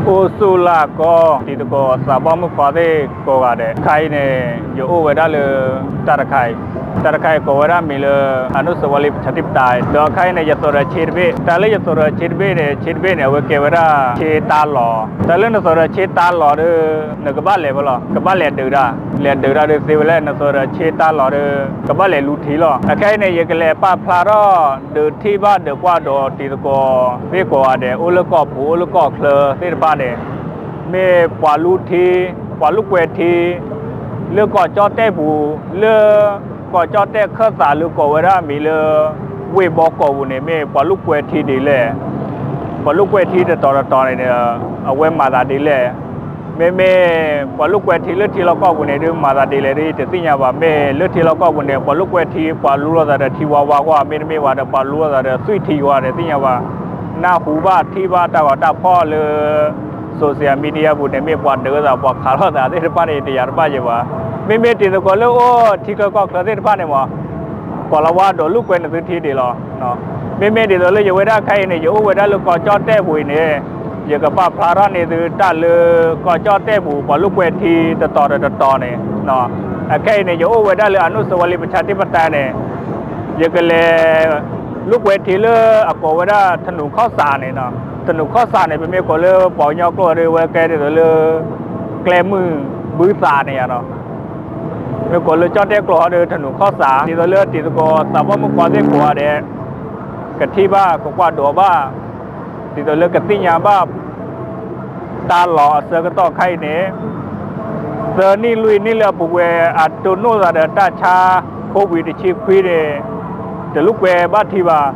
အိၣ်ဆူၣ်လၢ်ကီ တံၤသကိးသးဘီမုၣ်ခွါသ့ၣ်ကိးဂၤဒဲး, ခဲအံၤန့ၣ် ယအိၣ်ဝဲဒၣ်လၢ တၢ်တခါအံၤ, တၢ်တခါအံၤကိးဝဲဒၣ်မံၤလၢ အနုစဝလံပဆၣ်ထံပတၢ်, ဒီးခဲအံၤန့ၣ် ယသိးဒီးဆ့တဘ့ၣ်, တၢ်လၢယသိးဒီးဆ့တဘ့ၣ်န့ၣ်, ဆ့တဘ့ၣ်န့ၣ် အဝဲကဲဝဲဒၣ်ဆ့တၢ်လီၢ်, တၢ်လၢနသိးဒီးဆ့တၢ်လီၢ်ဒီး နကဘၣ်လဲၤဖဲလဲၣ်, ကဘၣ်လဲၤဒုးတၢ်, လဲၤဒုးတၢ်ဒီးသ့ဝဲလၢ နသိးဒီးဆ့တၢ်လီၢ်ဒီး ကဘၣ်လဲၤလူထံလီၤ. အခဲအံၤန့ၣ် ယကလဲၤပာ်ဖျါထီၣ် ဒုးထံၣ်ဘၣ်ဒုးကွၢ်ဒီးတံၤသကိးသ့ၣ်ကိးဂၤဒဲး အိၣ်လၢကီၢ်ပူၤ အိၣ်လၢကီၢ်ချၢသ့ၣ်တဖၣ်န့ၣ်, မ့ၢ်ပှၤလူထံ, ပှၤလူကွဲထံ လၢကီၢ်ကၠီၣ်တဲၣ်ပူၤ, လၢကီၢ်ကၠီၣ်တဲၣ်ခၢၣ်သးလၢကိးဝဲဒၣ်မံၤလၢ ဝ့ၢ်ဘီကီၢ်ပူၤန့ၣ် မ့ၢ်ပှၤလူကွဲထံဒ်လဲၣ်, ပှၤလူကွဲထံတတီၤတတီၤန့ၣ် အဝဲမၤသးဒ်လဲၣ်, မ့မ့ၢ်ပှၤလူကွဲထံလၢထံလီၢ်ကီၢ်ပူၤန့ၣ် ဒုးမၤသးဒ်လဲၣ်ဒ်တသ့ၣ်ညါဘၣ်. မ့ၢ်လၢထံလီၢ်ကီၢ်ပူၤန့ၣ် ပှၤလူကွဲထံ ပှၤလူလိာ်သးဒီးထံဝါဝါကွၢ်, မ့တမ့ၢ်ဘၣ်ဒီး ပှၤလူလိာ်သးဒီးသွံၣ်ထံကွၢ်န့ၣ် သ့ၣ်ညါဘၣ်. နၢ်ဟူဘၣ်ထံၣ်ဘၣ်တၢ်ဂီၤတၢ်ဖီၣ်လၢ social media ပူၤန့ၣ် မ့ၢ်ပှၤဒုးသး ပှၤခးလိာ်သးသ့ၣ်တဖၣ်န့ၣ် တယာ်တဘၣ်ယဲဘၣ်. မ့မ့ၢ်တံၤသကိးလၢအိၣ်ထံချၢကီၢ်ချၢသ့ၣ်တဖၣ်န့ၣ်မး ကိးလီၤဝါဒိးလူကွဲနသုထံဒ်လီၤ. မ့မ့ၢ်ဒ်သိးလၢယဝဲဒၣ်ခဲအံၤန့ၣ် ယအိၣ်ဝဲဒၣ်လၢကီၢ်ကၠီၣ်တဲၣ်ပူၤအံၤန့ၣ်, ယကပာ်ဖျါထီၣ်န့ၢ်သုတၢ်လၢကီၢ်ကၠီၣ်တဲၣ်ပူၤ ပှၤလူကွဲထံတတီၤတတီၤန့ၣ်, အခဲအံၤန့ၣ် ယအိၣ်ဝဲဒၣ်လၢအနုစဝလံပဆၣ်ထံပတၢ်န့ၣ်, ယကလဲၤ လူကွဲထံလၢအကိးဝဲဒၣ်ထနူခီၣ်စးန့ၣ်, ထနူခီၣ်စးန့ၣ် ပမ့ၢ်ကိးလၢပှၤကညီကျိာ်ဒီး အဝဲကဲဒ်သိးလၢ ကျဲမုၢ်ဘုသးန့ၣ်ဧါ, မ့ၢ်ကိးလၢကၠီၣ်တဲၣ်ကျိာ်ဟီဒီးထနူခီၣ်စး, ဒ်သိးလၢတံၤသကိးသးဘီမုၣ်ခွါသ့ၣ်ကိးဂၤဒဲး ကထံၣ်ဘၣ်ကကွၢ်ဒိးဘၣ်, ဒ်သိးလၢကသ့ၣ်ညါဘၣ် တၢ်လီၢ်အဆၢကတီၢ်ခဲအံၤန့ၣ်, သၢနံၣ်လွံၢ်နံၣ်လၢအပူၤကွံာ် အတိၢ်နီၣ်သးဒီးတၢ်ဆါ COVID တဆံခွံန့ၣ်, တလူကွဲဘၣ်ထံဘၣ်.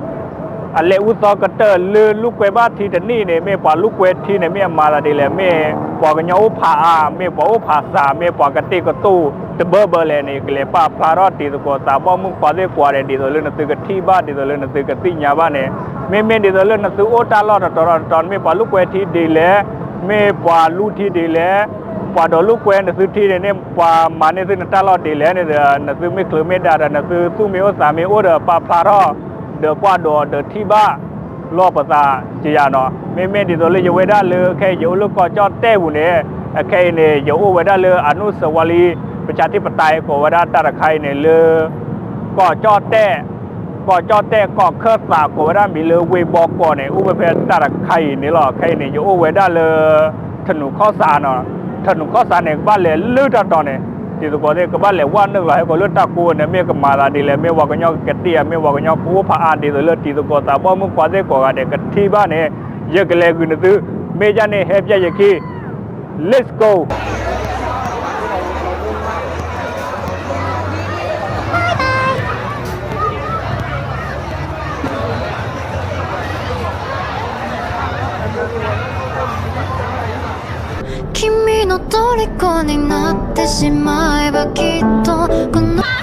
အလဲၤအူသီကတၢၢ်လၢလူကွဲဘၣ်ထံတနံၣ်န့ၣ် မ့ၢ်ပှၤလူကွဲထံန့ၣ် မ့ၢ်အမၤသးဒ်လဲၣ်, မ့ၢ်ပှၤကညီအိၣ်ဖးအါ, မ့ၢ်ပှၤအိၣ်ဖးစှၤ, မ့ၢ်ပှၤကတ့ၢ်ကတိၢ်တဘၢဘၢလဲၣ်န့ၣ် ကလဲၤပာ်ဖျါထီၣ်တံၤသကိးသးဘီမုၣ်ခွါသ့ၣ်ကိးဂၤဒဲး ဒ်သိးလၢနသုကထံၣ်ဘၣ်, ဒ်သိးလၢနသုကသ့ၣ်ညါဘၣ်န့ၣ်, မ့မ့ၢ်ဒ်သိးလၢနသုအိၣ်တၢ်လီၢ်တတီၤတတီၤ မ့ၢ်ပှၤလူကွဲထံဒ်လဲၣ်, မ့ၢ်ပှၤလူထံဒ်လဲၣ်, ပှၤဒိးလူကွဲနသုထံန့ၣ် မ့ၢ်ပှၤမၤန့ၢ်သုနတၢ်လီၢ်ဒ်လဲၣ်န့ၣ်ဒီး နသုမ့ၢ်ချုးမ့ၢ်ဒါဒီး နသုသူၣ်မ့ၢ်အိၣ်သးမ့ၢ်အိၣ်ဒီး ပာ်ဖျါထီၣ် ဒီးကွၢ်ဒိးဒီးထံၣ်ဘၣ် လီၢ်ပသးကယၤနီၤ. မ့မ့ၢ်ဒ်သိးလၢယဝဲဒၣ်လၢခဲအံၤ ယအိၣ်လၢကီၢ်ကၠီၣ်တဲၣ်ပူၤန့ၣ်, အခဲအံၤန့ၣ် ယအိၣ်ဝဲဒၣ်လၢအနုစဝလံပဆၣ်ထံပတၢ် ကိးဝဲဒၣ်တၢ်တခါအံၤန့ၣ်လၢ ကီၢ်ကၠီၣ်တဲၣ်, ကီၢ်ကၠီၣ်တဲၣ်ကီၢ်ခၢၣ်သး ကိးဝဲဒၣ်မံၤလၢဝ့ၢ်ဘီကီၢ်န့ၣ် အိၣ်ဝဲဖဲတၢ်တခါအံၤန့ၣ်လီၤ. ခဲအံၤန့ၣ် ယအိၣ်ဝဲဒၣ်လၢ ထနူခီၣ်စးနီၤ. ထနူခီၣ်စးန့ၣ် ကဘၣ်လဲၤလၢတၢ်တီၤန့ၣ် တံၤသကိးသ့ၣ် ကဘၣ်လဲၤဝဲနုာ်လီၤ ဟဲကိးလၢတၢ်ကိးန့ၣ် မ့ၢ်ကမၤသးဒ်လဲၣ်, မ့ၢ်ပှၤကညီကကတ့ၢ်ဧါ, မ့ၢ်ပှၤကညီကအိၣ်ဖးအါ ဒ်သိးလၢတံၤသကိးသးဘီမုၣ်ခွါသ့ၣ်ကိးဂၤဒဲး ကထံၣ်ဘၣ်န့ၣ် ယကလဲၤဂုာ်နသု, မ့ၢ်ဒ်န့ၣ် ဟဲပျဲယခံ Let's go. 君の虜になってしまえばきっとこの